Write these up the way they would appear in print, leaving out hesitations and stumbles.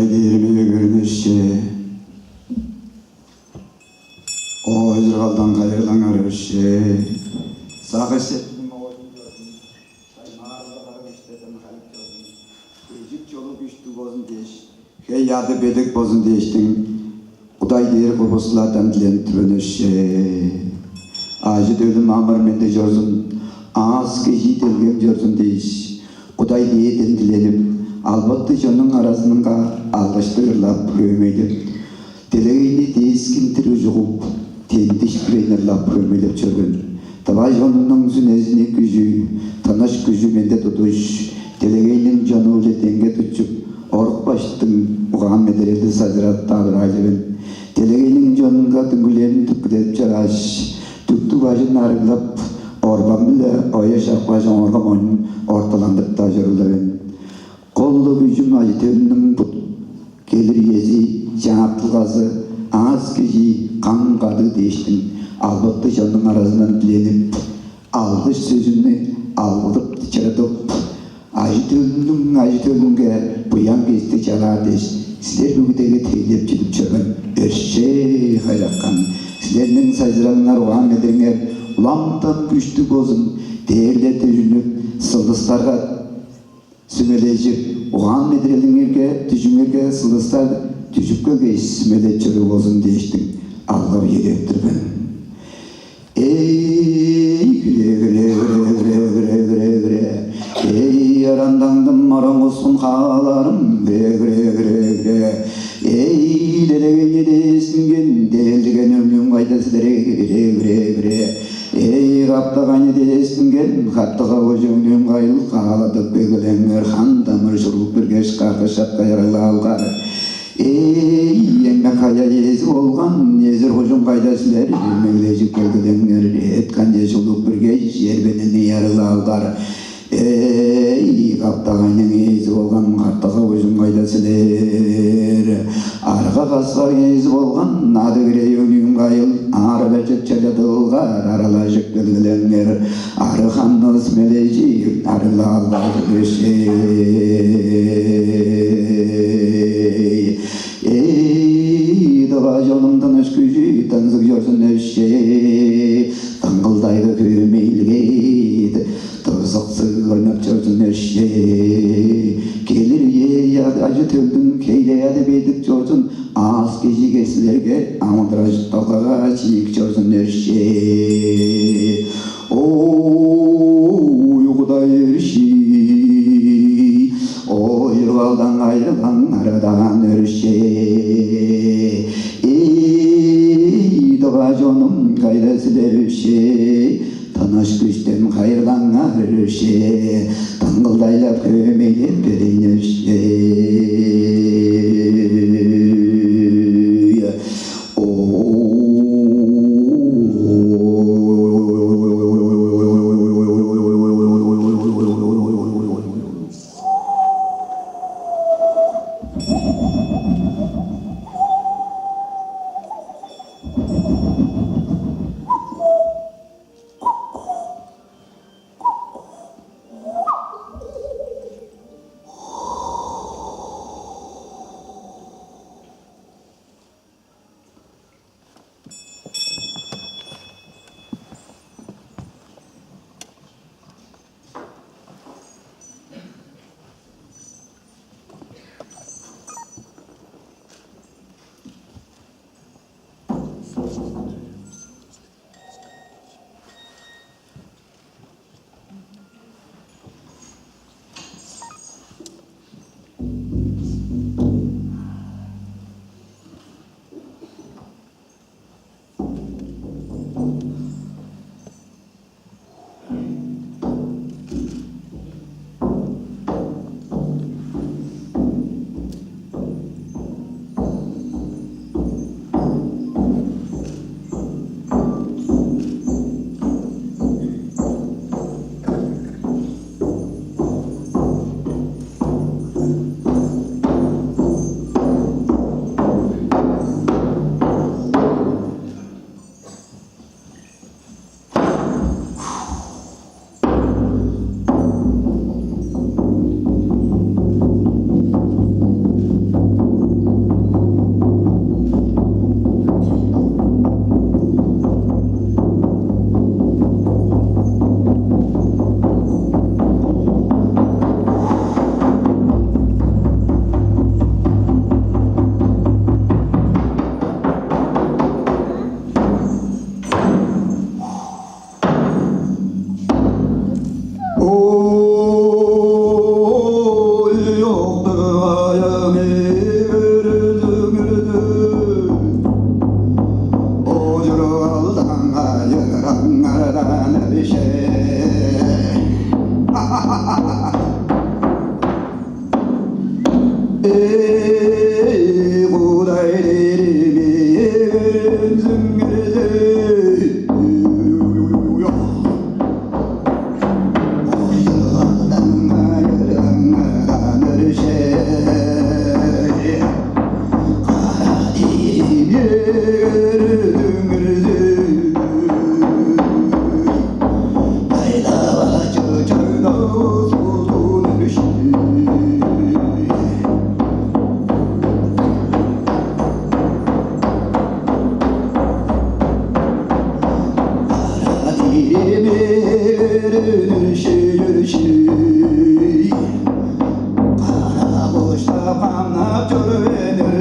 Кудай көрүнүшче. О жыргалдан кайрылаңар өшче. Сағы Хей яды бедик бозун дейштин. Кудай дейр кобосулардан дилен түбөнөшче. Ажы дөөлүм амыр менде жорзун. Аз кежи телгем жорзун дейш. Кудай дейден диленип, албатты жонун арасыныңга алгышты ырлап көмөйлөп, телегейни дейскин тирүү жугуп, тентиш тренерлап көмөйлөп чөргөн. Таба жонунун сүнезини күжү, тыныш күжү менде тутуш, телегейнин жону эле теңге тучуп, орукпаштың угаан медерелди сажырат табыр. Телегейнин жонунга түнгүлерин түккүлеп чараш, түктү бажын арыглап, орбан биле оё шакпаш оңорго мойнун ортоландырып та жөрүлөбен. Коллу күжүм ажытөлүнүн бут келир ези жаңартылгазы аңаз кежи кан кады дейштин. Албатты жонун арасынан диленип, алгыш сөзүнү алгылып чыратып, ажытөлүнүн ажытөлүнге буян кести чалаа деш, силер бүгүдеги тейлеп жетип чөргөн өршей хайраккан. Силердин сайзыраңар уган медеңер уламтан күчтүү болсун, дээрлер түжүнүп, сылдыстарга сүмележип, уган медрелиңерге, түжүңерге сылдыстар түжүп келгей сүмеле чөрү болсун дейштин. Алгып ереттирбен. Эй, күре, күре, күре, күре, күре, күре, күре. Эй, арандаңдым араңғысқын қаларым, күре, күре, күре, күре. Эй, делегей десінген, делдіген өмнің қайда сілере, күре, күре, күре. Эй, қаптаған десінген, қаптыға өжіңнен қайыл қаладып бөгілеңер, хан тамыр жұрылып біргеш қарғы шапқа яралы алғар. Эй, еңбек қая езі болған, езір қожым қайда сілер, меңлежіп келгілеңер, етқан жешулук бірге жербенен ярылы алғар. Эй, қаптағайның езі болған, қаптаға өзім қайда сілер. Арғы қасқа езі болған, надыгіре өңім қайыл, ары бәчек чалядылғар, аралажып келгілеңер, ары ханныз мележи, арыла алғар Ey, dağa жолым тыныш күжі, таңсық жорсын өшше, таңғылдайды көмейлгейді, тырсықсы ойнап жорсын өшше. Келір е ажы төлдің кейлеяды бедік жорсын, аз кежі сілерге амыдыраж талғаға чиік жорсын өшше. Ой, Құдай өрши, Ой, ырғалдан айрылған арадан өрше. Ey, доға жоным қайда сілер өше, Тыныш күштен қайырлаңар өрше, Таңғылдайлап көмейлеп берейін өше. Ой,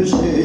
Oh.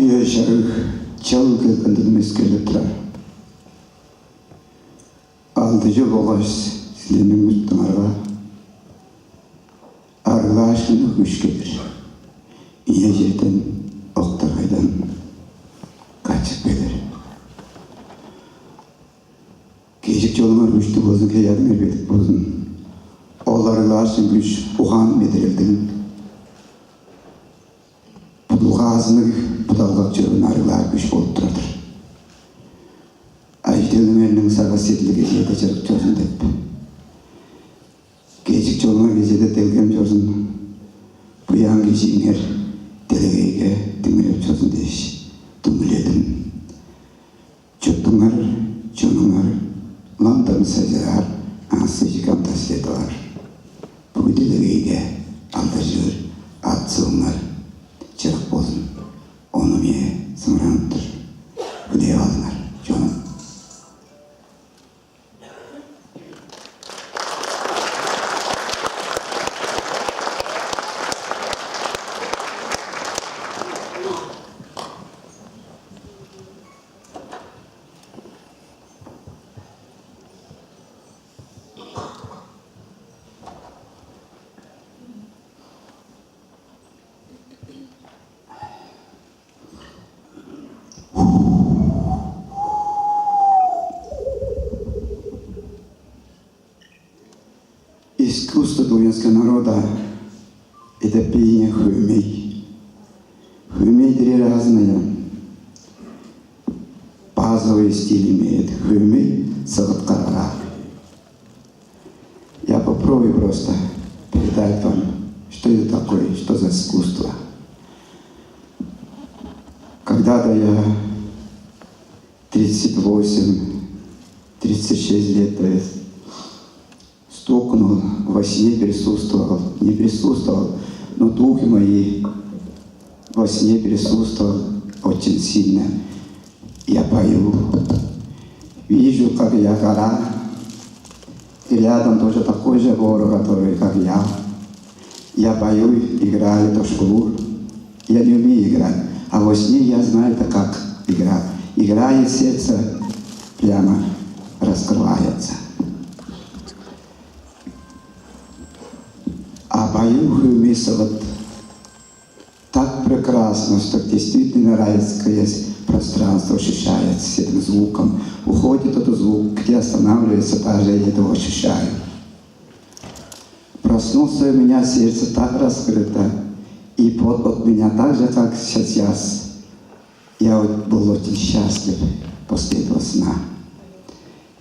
Ийэ чал кэлгэн мескеле турар. Алдыжы боҕас силинин үттүҥарга арылаашыны күшкедир. Ийэ жерден оқтарайдан качып келер. Кежик жолуңар күчтү болсун, кеядың эрбетик болсун. Ол арылаашын күч ухан медерелдин. Будулгаазыны будалгак жүргөн арылаар күч болуп туратыр. Айдөлүңөрнүң сага сирлиги жете чырык жорсун деп. Кечик жолуңар кечеде телгем жорсун. Буян кечиңер телегейге тиңиреп жорсун деш. Түңүледим. Чөптүңөр, чонуңар, ламтан сажар, аңсы жикам таслеталар. Бүгү телегейге алдажыр, ат сылыңар, чырык болсун. Ону мие сымыраныптыр. Күдей алдыңар, жонум. Искусство тувинского народа – это пение хюмей. Хюмей три разные. Базовый стиль имеет хюмей сағыткарара. Я попробую просто передать вам, что это такое, что за искусство. Когда-то я 38-36 лет, то есть, стукнул, во сне присутствовал, не присутствовал, но духи мои во сне присутствовал очень сильно. Я пою, вижу, как я гора, и рядом тоже такой же гору, который, как я. Я пою, играю тошкулур. Я не умею играть, а во сне я знаю это как играть. Играет сердце прямо раскрывается. А пою вот так прекрасно, что действительно райское пространство ощущается с этим звуком. Уходит этот звук, где останавливается, даже я этого ощущаю. Проснулся у меня сердце так раскрыто, и пот от меня так же, как сейчас. Я вот был очень счастлив после этого сна.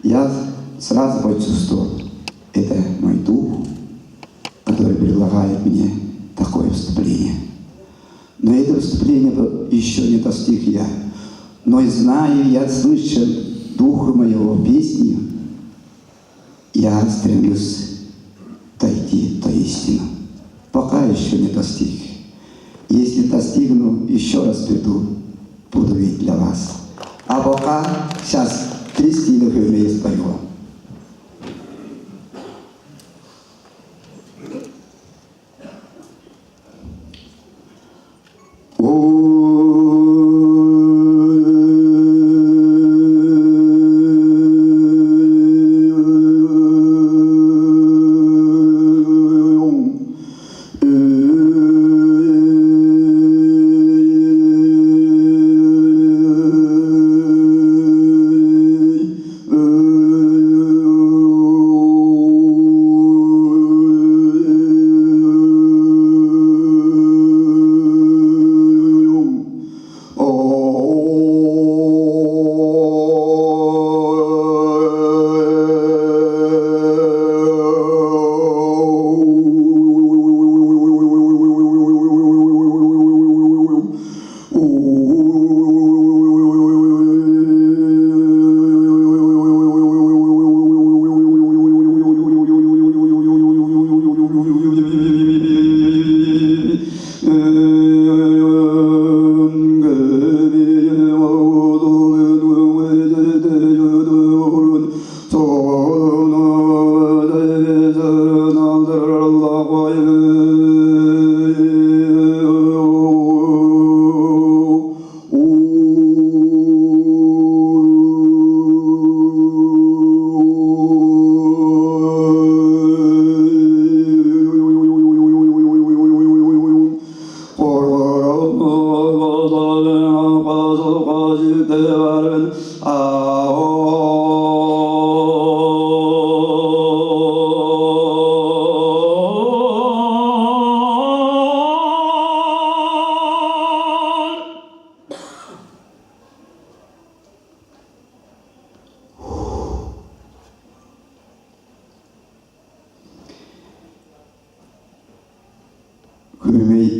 Я сразу почувствовал, это мой дух, который предлагает мне такое выступление. Но это выступление еще не достиг я. Но знаю, я слышал духа моего песню, я стремлюсь дойти до истины. Пока еще не достиг. Если достигну, еще раз приду, буду видеть для вас. А пока сейчас три стиля я спою.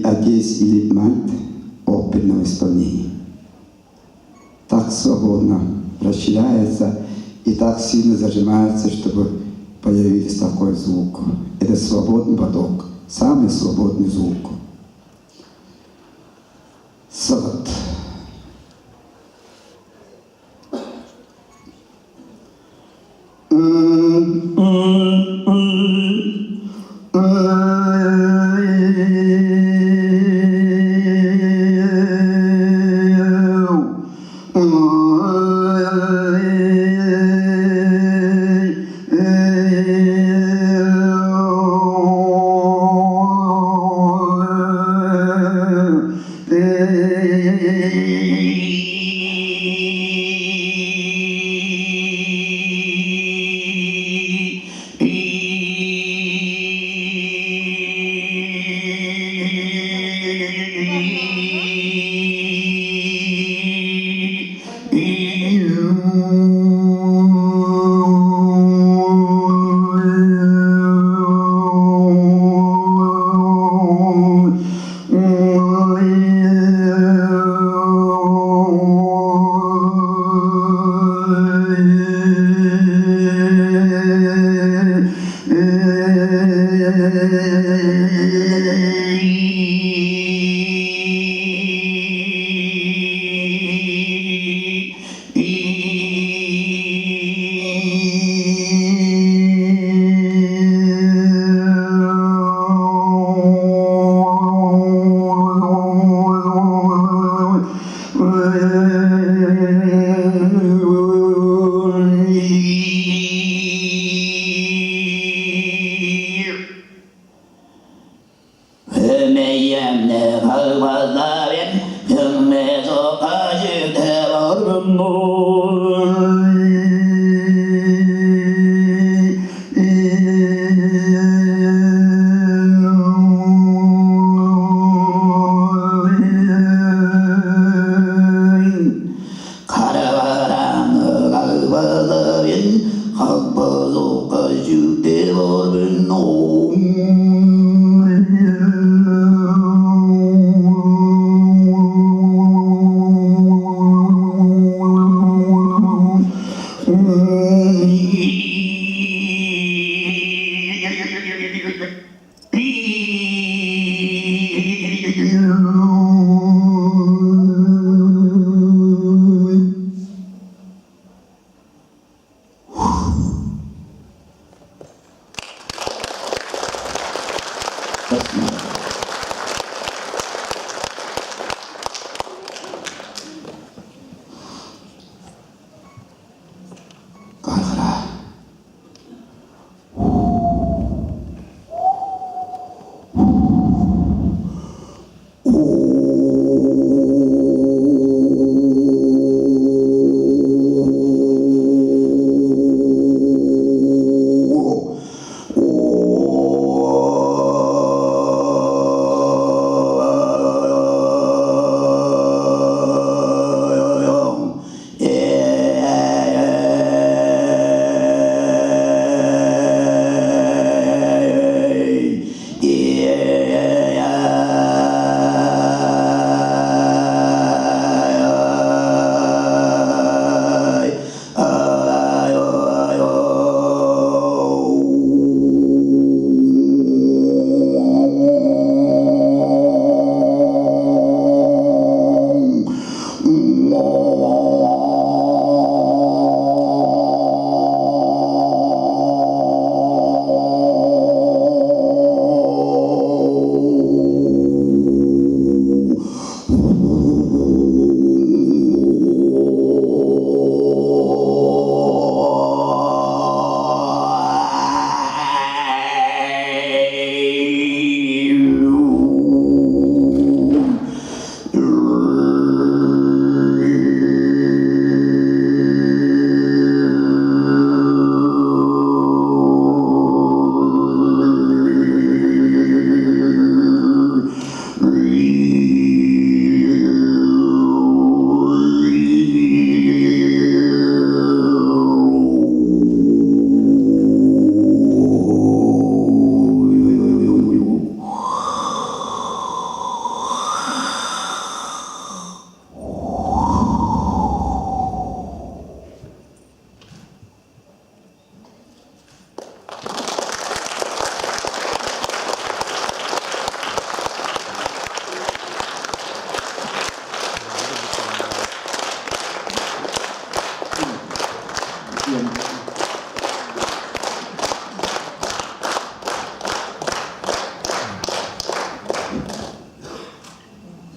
отец или мать оперного исполнения. Так свободно расширяется и так сильно зажимается, чтобы появился такой звук. Это свободный поток, самый свободный звук. Сағат.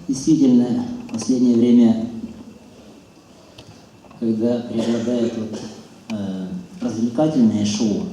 Действительно, в последнее время, когда преобладает вот, развлекательное шоу,